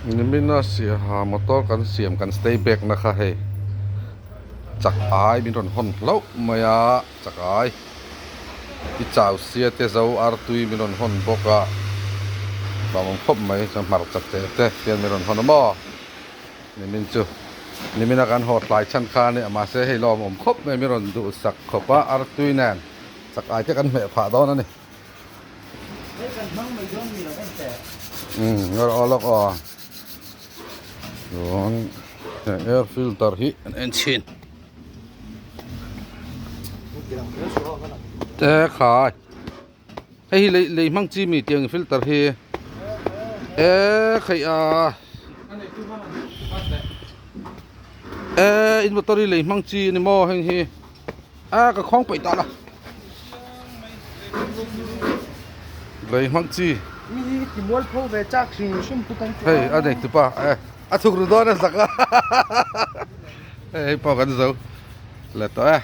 Nimina siaha motor kan siam kan stay back na kha hei chak ai min rawn hawn hlauh mai a chak ai i chau sia te zo artui min rawn hawn bawk a hlauhawm khawp mai chuan hmarcha te te hian min rawn hawn a maw nimin chu nimina kan haw tlai chhan kha a nia mahse hei lawmawm khawp mai min rawn duhsak khawp a artui nen chak ai te kan hmeh phah dawn a ni. Umm aw lawk aw chuan he air filter hi an en chhin te khai hei hi lei lei hmang chi mi tiang filter hi e khaih a e in motor hi lei hmang chi a ni maw heng hi. A ka khawng paih ta la. Lei hmang chi. Mi hi ti mual pho ve chak hrim hrim tu kan chu. Hei a nei tupa e a thuk ru dawn a zak a. Hei hei pawh kan zo leh tawh e.